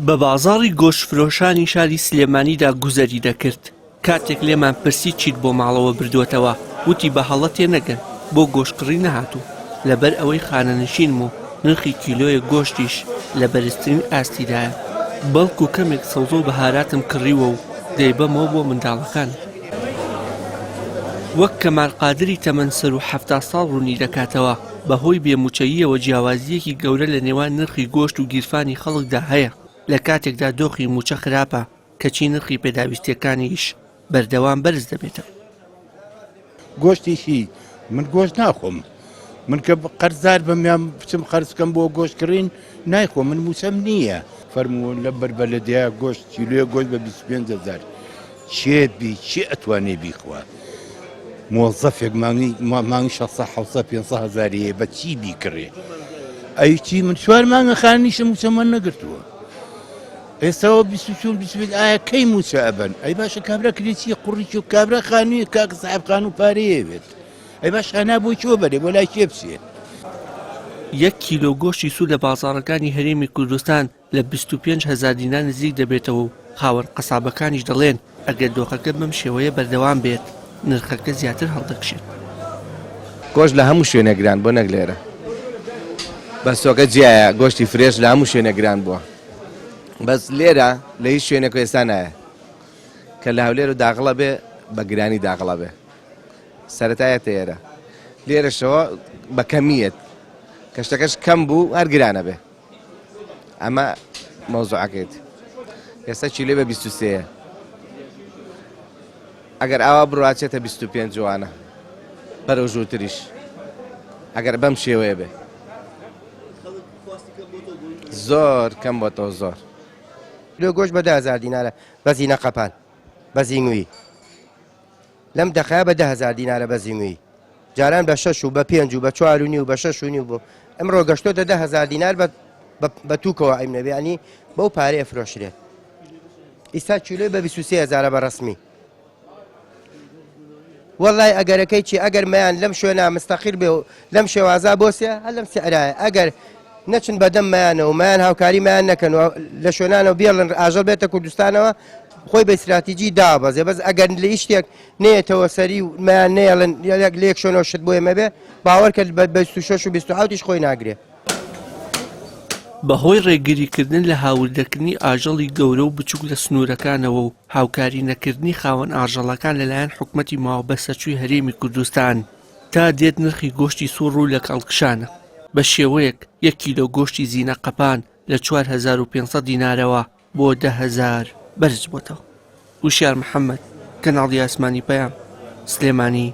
بە بازاڕی گۆشتفرۆشانی شاری سلێمانیدا گوزەری دەکرد، کاتێک لێمان پرسی چیت بۆ ماڵەوە بردووەتەوە، وتی بە هەڵە تێنەگەن، بۆ گۆشتکڕین نەهاتووم، لەبەر ئەوەی خانەنشینم و نرخی کیلۆیەک گۆشتیش لە بەرزترین ئاستیدایە، بەڵکو کەمێک سەوزە و بەهاراتم کڕیوە و دەیبەمەوە بۆ منداڵەکانم. وەک کەمال قادری تەمەن سەروو 70 ساڵ ڕوونی دەکاتەوە، بەهۆی بێ مووچەییەوە جیاوازییەکی گەورە لە نێوان نرخی گۆشت و گیرفانی خەڵکدا هەیە، لە کاتێکدا دۆخی مووچە خراپە، کەچی نرخی پێداویستییەکانیش بەردەوام بەرز دەبێتەوە. گۆشتیشی من گۆشت ناخۆم من کە قەرزار بم یان بچم قەرز بکەم بۆ گۆشت کڕین نایخۆم من مووچەم نییە. فەرموو لە بەر بەلەدیە گۆشت کیلۆیە گۆشت بە 25 هەزار چێ بی چێ ئەتوانێ بیخوا مۆزەفێک مانگی مانگی 600 700 500 هەزاری هەیە بە چی بیکڕێ ئەی چی من چوار مانگە خانیشم مووچەمان نەگرتووە ئێستاوە 24 25 ئایا کەی مووچە ئەبەن ئەی باشە کابرا کرێچی قوڕی چۆ کابرا خانووی کاک ساحب خانوو پارەیە بێت ئەی باش هەنا بۆی چۆ بەرێ بۆ لای کێ بچێ؟ یەک کیلۆ گۆشتی سوور لە بازاڕەکانی هەرێمی کوردستان لە 25 هەزار دینار نزیک دەبێتەوە و خاوەن قەسابەکانیش دەڵێن ئەگەر دۆخەکە بەم شێوەیە بەردەوام بێت نرخەکە زیاتر هەڵدەکشێت. گۆشت لە هەموو شوێنێک گران بووە نەک لێرە بەس تۆکە جیایە گۆشتی فرێش لە هەموو شوێنێک گران بووە بەس لێرە لە هیچ شوێنێک ئێستا نایە کە لە هەولێر و داغڵە بێ بە گرانی داغڵە بێ سەرەتایەتە ئێرە لێرەشەوە بە کەمیەت کە شتەکەش کەم بوو هەر گرانە بێ ئەمە مەوزوعەکەیت ئێستا کیلۆی بە 23 ئەگەر ئاوا بڕاچێتە 25 جوانە بەرەو ژوورتریش ئەگەر بەم شێوەیە بێ زۆر کەم بۆتەوە زۆر لۆ گۆشت بە 10هزار دینارە بەزی نەقەپان بەزی نوی لەم دەقەیە بە 10هزار دینارە بەزی نوی جاران بە شەش و بە پێنج و بە چوار و نیو بە شەش و نیو بوو ئەمڕۆ گەشتۆتە 10هزار دینار بە بە تووکەوە ئەیم نەبێ ینی بەو پارەیە فرۆشرێت ئیستا کیلۆی بە 23 هزارە بە ڕسمی وەڵای ئەگەرەکەی چی ئەگەر مەیان لەم شوێنە مستەقیر بێ و لەم شێوازا بۆسێ هەر لەم سعرایە ئەگەر نەچن بەدەم مەیانەوە مەیان هاوکاری مەیان نەکەن و لە شوێنانەوە بێڵن ئاژەڵ بێتە کوردستانەوە خۆی بە استراتیجی دابەزێ بەس ئەگەر لە هیچ شتێک نێتەوە سەری و مەیان نەیەڵن یەک لە یەک شوێنەوە شت بۆیە مەبێ باوەڕ کرد بە 26 و 27 یش خۆی ناگرێ. بەهۆی ڕێگریکردن لە هاوردەکردنی ئاژەڵی گەورە و بچووک لە سنوورەکانەوە و هاوکاری نەکردنی خاوەن ئاژەڵەکان لەلایەن حکومەتی ماوەبەسەرچووی هەرێمی کوردستان، تا دێت نرخی گۆشتی سوور ڕوو لە کەڵکشانە، بە شێوەیەک یەک کیلۆ گۆشتی زینە قەپان لە 4500 دینارەوە بۆ 10,000 بەرزبووەتەوە. وشیار محەمەد، کەناڵی ئاسمانی پەیام، سلێمانی.